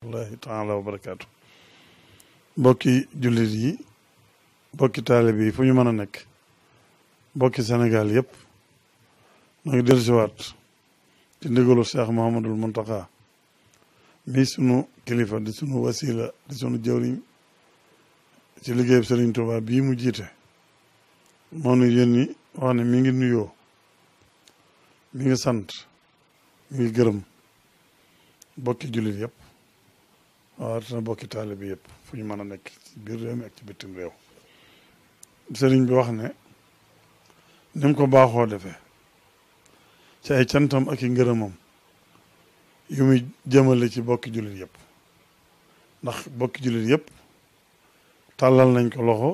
wallahi taala wa barakaatu bokki jullit yi bokki taalibe yi fu ñu mën a nekk bokki Sénégal yëpp ma ngi dellusiwaat ci ndigalu Cheikh Mouhamadul Mountakha mi sunu kilifa di sunu wasila di sunu jëwriñ ci liggéeyub Serigne Touba bii mu jiite moo nu yónni wax ne mi ngi nuyoo mi ngi sant mi ngi gërëm bokki jullit yëpp waaw te na bokki taalibe yëpp fu ñu mën a nekk ci biir réew mi ak ci bitim réew sëriñ bi wax ne ni mu ko baaxoo defee ci ay cantam ak i ngërëmam yu muy jëmale ci bokki jullit yëpp ndax bokki jullit yëpp tàllal nañ ko loxo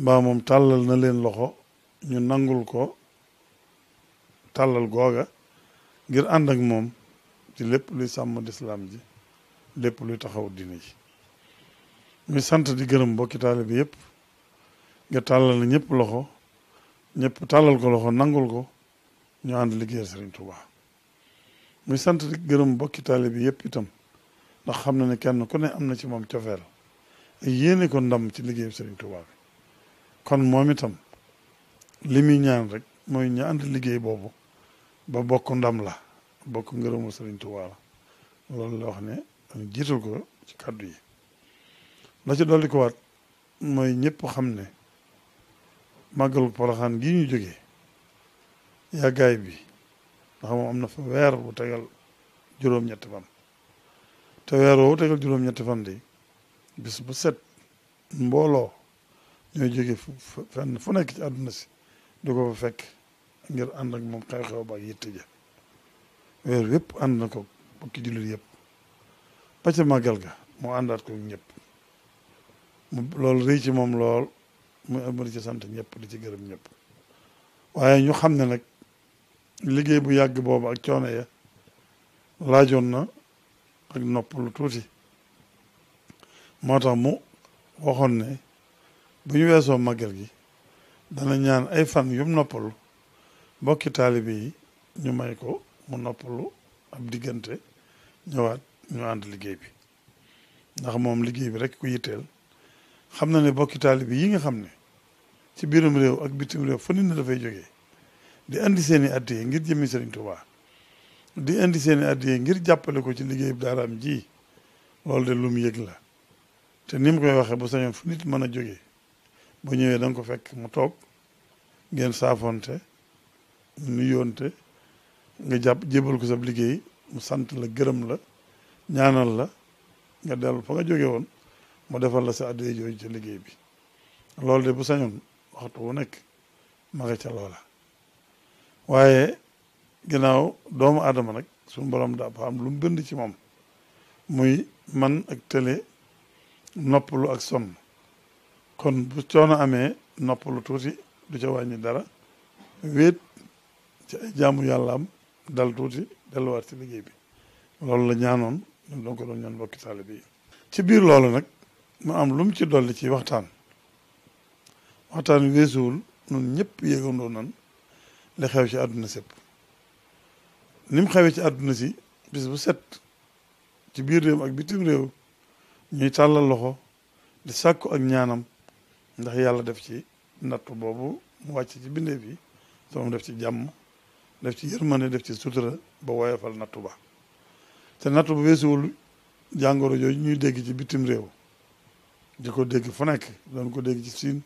mbaa moom tàllal na leen loxo ñu nangul ko tàllal googa ngir ànd ak moom ci lépp luy sàmm lislaam ji lépp luy taxaw diine ji muy sant di gërëm bokki taalibe bi yëpp nga tàllal na ñëpp loxo ñëpp tàllal ko loxo nangul ko ñu ànd liggéeyal Serigne Touba muy sant di gërëm bokki taalibe bi yëpp itam ndax xam na ne kenn ku ne am na ci moom cofeel ak yéene ko ndam ci liggéeyal Serigne Touba bi kon moom itam li muy ñaan rek mooy ñu ànd liggéey boobu ba bokk ndam la bokk ngërëmu Serigne Touba la loolu la wax ne ñu jiital ko ci kàddu yi la ci dolli ko waat mooy ñëpp xam ne màggalu Poroxaan gii ñu jógee yàggaay bi ndax moom am na fa weer bu tegal juróom-ñetti fan te weer woowu tegal juróom-ñetti fan di bis bu set mbooloo ñooy jóge fenn fu nekk ci àdduna si du ko fa fekk ngir ànd ak moom xew-xew ba ak yitte ja weer yëpp ànd na ko bokki jullit yëpp ba ca màggal ga moo àndaat ko ñëpp loolu rëy ci moom lool mu di ci sant ñëpp di ci gërëm ñëpp waaye ñu xam ne nag liggéey bu yàgg boobu ak coono ya laajoon na ak noppalu tuuti moo tax mu waxoon ne bu ñu weesoo màggal gi dana ñaan ay fan yum noppalu bokki taalibe yi ñu may ko mu noppalu ab diggante ñëwaat ñu ànd liggéey bi ndax moom liggéey bi rek ku yitteel xam na ne bokki taalibe yi nga xam ne ci biirum réew ak bitim réew fa nit na dafay jógee di indi seeni addiye ngir jëmi Serigne Touba di indi seeni addiye ngir jàppale ko ci liggéey bi daaraam ji loolu de lu mu yëg la te ni mu koy waxee bu sañoon fu nit mën a jógee bu ñëwee da nga ko fekk mu toog ngeen saafonte nuyoonte nga jébal ko sab liggéey mu sant la gërëm la ñaanal la nga dellu fa nga jóge woon mu defal la sa addiya jooju ca liggéey bi loolu de bu sañoon waxtu wu nekk ma nga ca loola waaye ginnaaw doomu aadama nag suñu borom dafa am lu mu bind ci moom muy man ak télé noppalu ak sonn kon bu coono amee noppalu tuuti du ca wàññi dara wéet ci ay jaamu yàlla am dal tuuti delluwaat ci liggéey bi loolu la ñaanoon ñun doon ko doon ñaan bokki taalibe yi ci biir loolu nag mu am lu mu ci dolli ci waxtaan weesuwul ñun ñëpp yéegandoo nan li xew ci àdduna sépp ni mu xewee ci àdduna si bis bu set ci biir réew ak bitim réew ñuy tàllal loxo di sàkku ak ñaanam ndax yàlla def ci nattu boobu mu wàcc ci bindeef yi te moom def ci jàmm def ci yërmande def ci sutura ba woyofal nattu ba te nattu bu weesuwul jàngoro jooju ñuy dégg ci bitim réew di ko dégg fu nekk doon ko dégg ci Siin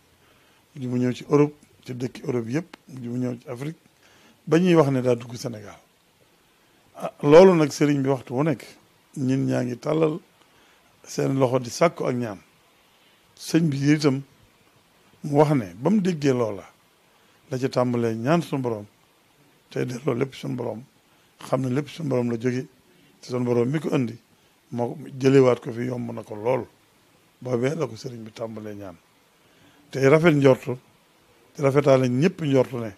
ji mu ñëw ci Europe ci dëkki Europe yëpp ji mu ñëw ci Afrique ba ñuy wax ne daa dugg Sénégal loolu nag sëriñ bi waxtu wu nekk ñin ñaa ngi tàllal seen loxo di sàkku ak ñaan sëñ bi itam mu wax ne ba mu déggee loola la ci tàmbalee ñaan suñu borom tey delloo lépp suñu borom xam ne lépp suñu borom la jóge te suñu borom mi ko indi moo jëlewaat ko fi yomb na ko lool boobee la ko sëriñ bi tàmbalee ñaan tey rafet njortu te rafetaale ñëpp njortu ne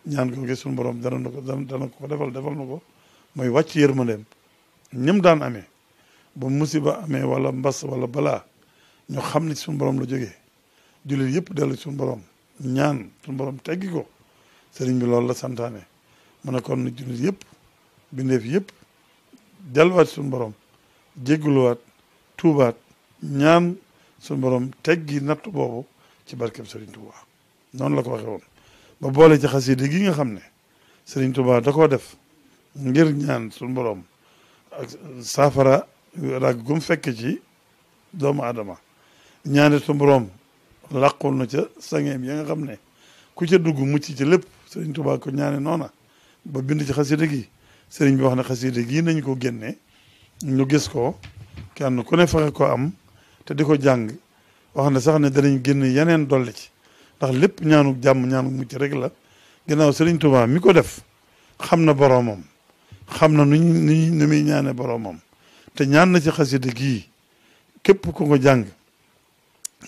ñaan ko gis suñu borom dana ko defal na ko mooy wàcc yërmandeem ñëm daan amee ba musiba amee wala mbas wala balaa ñu xam ne suñu borom la jógee jullit yëpp dellu suñu borom ñaan suñu borom teggi ko sëriñ bi loolu la santaane mu ne kon jullit yëpp bindeef yëpp delluwaat suñu borom jégguluwaat tuubaat ñaan suñu borom teggi natt boobu ci barkeb Serigne Touba noonu la ko waxee woon ba boole ci xasida gi nga xam ne Serigne Touba da koo def ngir ñaan suñu borom ak saafara rag gum fekk ci doomu aadama ñaane suñu borom làqul na ca sangeem ya nga xam ne ku ca dugg mucc ci lépp Serigne Touba ko ñaane noona ba bind ci xasida gi Serigne bi wax ne xasida gii nañ ko génne ñu gis ko kenn ku ne fexe ko am te di ko jàng wax ne sax ne danañ génn yeneen dolli ci ndax lépp ñaanu jàmm ñaanu mucc rek la ginnaaw Serigne Touba mi ko def xam na boroomam xam na nu muy ñaane boroomam te ñaan na ci xasida gii képp ku ko jàng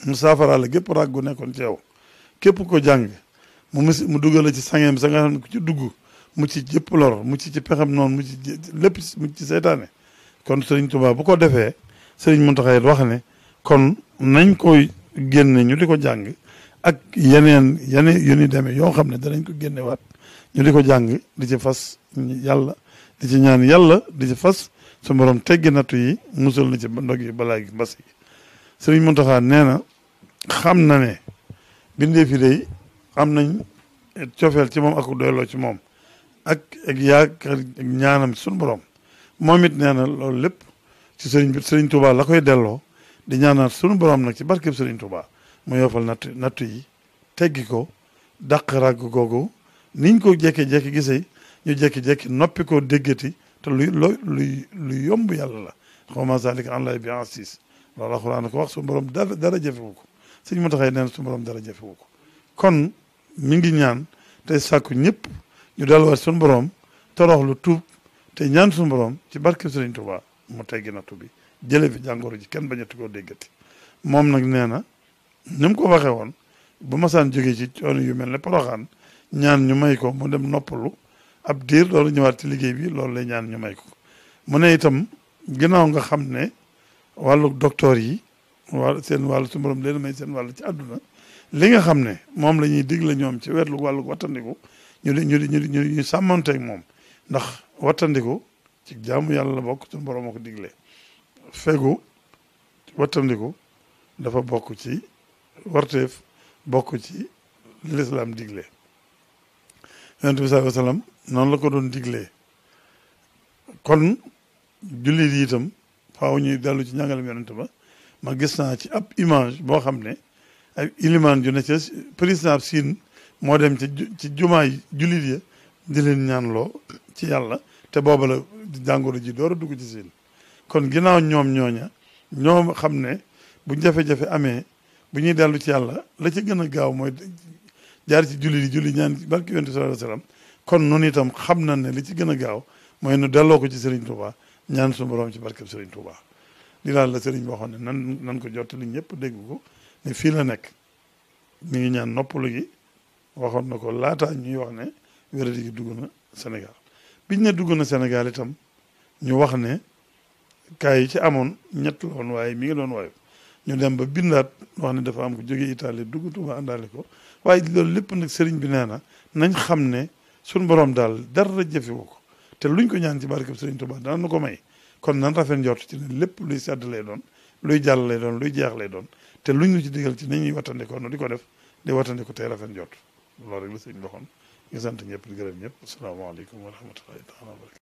mu saafara la gépp ràggu nekkoon ci yow képp ko jàng mu dugal la ci sangeem sa nga xam ne ku ci dugg mu ci jëpp lor mu ci pexem noonu mu ci lépp mu ci seytaane kon Serigne Touba bu ko defee Serigne Mountakha wax ne kon nañ koy génne ñu di ko jàng ak yeneen yu ni demee yoo xam ne danañ ko génne waat ñu di ko jàng di ci fas yàlla di ci ñaan yàlla di ci fas su borom teggi nattu yi musal na ci ndog yi balaa gi mbas yi Serigne Mountakha nee na xam na ne bindee fi day am nañ cofeel ci moom ak doyloo ci moom ak yaakaar ak ñaanam ci suñu borom moom it nee na loolu lépp ci Serigne Touba la koy delloo di ñaanaat suñu borom nag ci barkeb Serigne Touba mu yofal nattu yi teggi ko dàq ràgg googu niñ ko jékki-jékki gisee ñu jékki-jékki noppi ko déggati te luy yomb yàlla la xaw ma zalika an lay bi asis loolu alxuraan ko wax suñu borom dara jafewu ko Serigne Mountakha nee na suñu borom dara jafewu ko kon mi ngi ñaan tey sàkku ñëpp ñu delluwaat suñu borom toroxlu tuub te ñaan suñu borom ci barke Serigne Touba mu teggi nattu bi jële fi jàngoro ji kenn bañati koo déggati moom nag nee na ni mu ko waxee woon bu masaan jógee ci coono yu mel ne Poroxaan ñaan ñu may ko mu dem noppalu ab diir loolu ñëwaat ci liggéey bi loolu lay ñaan ñu may ko mu ne itam ginnaaw nga xam ne wàllu docteur yi seen wàllu suñu borom leen may seen wàllu ci àdduna li nga xam ne moom la ñuy digle ñoom ci wàllu wattandiku ñu sàmmanteeg moom ndax wattandiku ci jaamu yàlla la bokk suñu borom moo ko diglee fegu wattandiku dafa bokk ci warteef bokk ci lislaam digle yonent bi sallallahu alayhi wa sallam noonu la ko doon diglee kon jullit yi itam faaw ñuy dellu ci njàngalem yonent ba ma gis naa ci ab image boo xam ne ay ilimaan ju ne ca président ab Siin moo dem ci jumaay jullit ya di leen ñaanloo ci yàlla te booba la jàngoro ji door a dugg ci Siin kon ginnaaw ñoom ñooña ñoo xam ne bu jafe-jafe amee bu ñuy dellu ci yàlla la ci gën a gaaw mooy jaar ci julli ñaan barki yonent sallallahu alayhi wasallam kon noonu itam xam na ne li ci gën a gaaw mooy nu delloo ko ci Serigne Touba ñaan suñu borom ci barkeb Serigne Touba li daal la Serigne boo xam ne nan ko jottali ñëpp dégg ko ne fii la nekk mi ngi ñaan noppalu gi waxoon na ko laataa ñuy wax ne wéradi gi dugg na Sénégal biñ ne dugg na Sénégal itam ñu wax ne kaay yi ci amoon ñett la woon waaye mi ngi doon waayu ñu dem ba bindaat wax ne dafa am ko jógee Italie dugg Touba àndaale ko waaye loolu lépp nag Serigne bi nee na nañ xam ne suñ borom daal dara jëfewu ko te luñ ko ñaan ci barkeb Serigne Touba dana na ko may kon nan rafet njort ci ne lépp luy sedd lay doon luy jàll lay doon luy jeex lay doon te luñ ñu ci digal ci nañuy wattandikoo nu di ko def di wattandiko tey rafet njort loolu rek la sëñ bi waxoon ngi sant ñëpp di gërëm ñëpp asalaamaaleykum wa rahmatullahi taala wa barakatu